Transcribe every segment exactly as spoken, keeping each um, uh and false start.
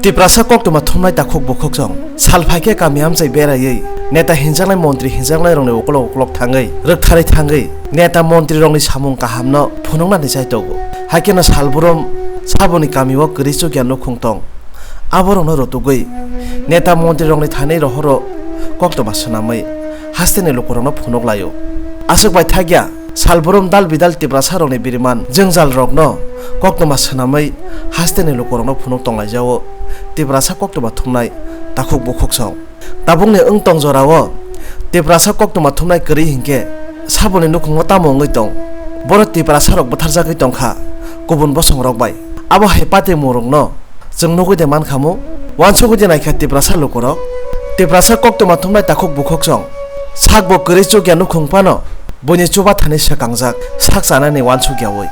Tiprasa koktwma thumnai takhuk bukhuk song sal phaikhe kami amchai beraiwi neta hinjaknai montri hinjaknai rokni ukolok ukolok thangwi rwktharwi thangwi neta montri rokni samung kahamno phunuknani chaitogo. Haikheno salbrum saboni kamio kwrwi chukya nukhung tong. Aborokno rotugwi neta montri rokni thani rohoro koktwma swnamwi hasteni lukurokno phunuk laio. Aswk bai thakya salbrum dal bidal Tiprasa rokni biriman jwngjal rokno koktwma swnamwi hasteni lukurokno phunuk tonglaijao Tiprasa koktwma thumnai takhuk bukhuk song. Tabukni wng tong jorao Tiprasa koktwma thumnai kwrwi hinkhe saboni nukhungo tamo wngwi tong? Boro Tiprasa rok bwtharjagwi tongkha kubun bosongrok bai. Abo hai patimung rokno chwng nugwi de mankhamu? Wansugwi de naikha Tiprasa lukurok? Tiprasa koktwma thumnai takhuk bukhuk song sakbo kwrwi chukya nukhung phano buini chuba thani swkangjak sak chanani wansukyawi.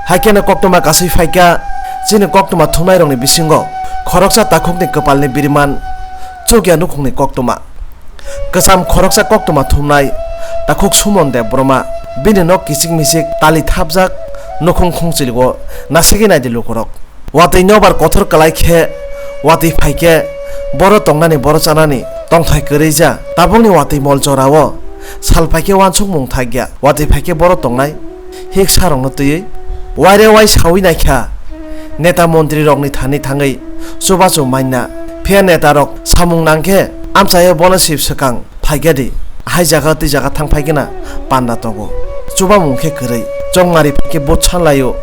Haikheno koktwma kasui phaikha chini koktwma thumnairokni bisingo khoroksa takhukni kwpalni biriman chukya nukhungni koktwma. Kwcham khoroksa koktwma thumnai takhuk Sumon Debbarma bini nok kichik michik tali thapjak nukhung khungchilgo nasigwi naidi lukurok. Watwi nobar kothor kwlai khe watwi phai khe boro tongnani boro chanani tongthai kwrwi ja. Tabukni watwi mol jorao sal phai khe wansukmung thakya watwi phai khe boro tongnai hiksa rokno twiwi waire wai sawi naikha neta montri rokni thani thangwi chubachu manna. Phiya neta rok samung nangkhe amchaio bono sip swkang phaikha di, hai jaga twi jaga thang phaikhe na panda tongo. Chubamung khe kwrwi, chongmari phaikhe vote sanlaio,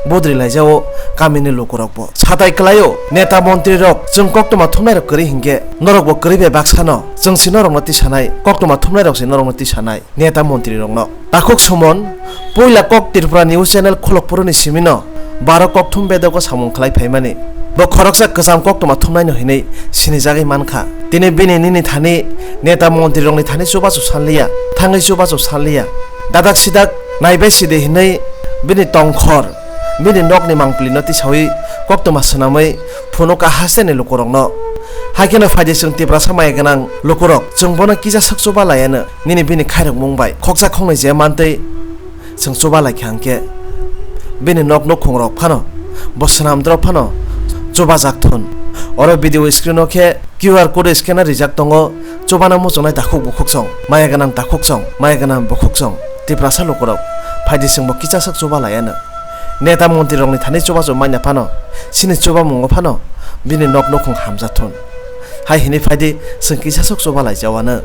vote rilaijao kamini lukurokbo. Satai kwlaio, neta montri rok chwng koktwma thumnairok kwrwi hinkhe norokbo kwrwi bai baksano chwng si norokno tisanai, koktwma thumnairok se norokno tisanai neta montri rokno. Takhuk Sumon, puila kok Tripura News Channel khulok phuruni simino baro kokthum bedogo samung khlai phaimani. Bo khoroksa kwcham koktwma thumnaino hinwi sinijagwi mankha. Tini bini nini thani neta montrirokni thani chubachu sanliya, thangwi chubachu sanliya. Dadak sidak naibai sidi hinwi bini tongkhor, bini nokni mangpilino tisawi koktwma swnamwi phunukha hasteni lukurokno. Haikheno phaidi chwng Tiprasa maya gwnang lukurok, chwng bono kisa sak chuba laiano. Nini bini khairokmung bai khoksa khoknwi je mantwi chwng chuba lai kha hwnkhe, bini nok nukhung rok phano, bo swnamdrop phano chubajak thun. Oro video screen o khe Q R code scanner rijak tongo, chubana muchungnai takhuk bukhuk song, maya gwnang takhuk song, maya gwnang bukhuk song, Tiprasa lukurok phaidi chwngbo kisa sak chuba laiano. Neta montri rokni thani chubachu manya phano, chini chubamungo phano bini nok nukhung hamjak thun. Hai hini phaidi chwng kisa sak chuba lai jawano.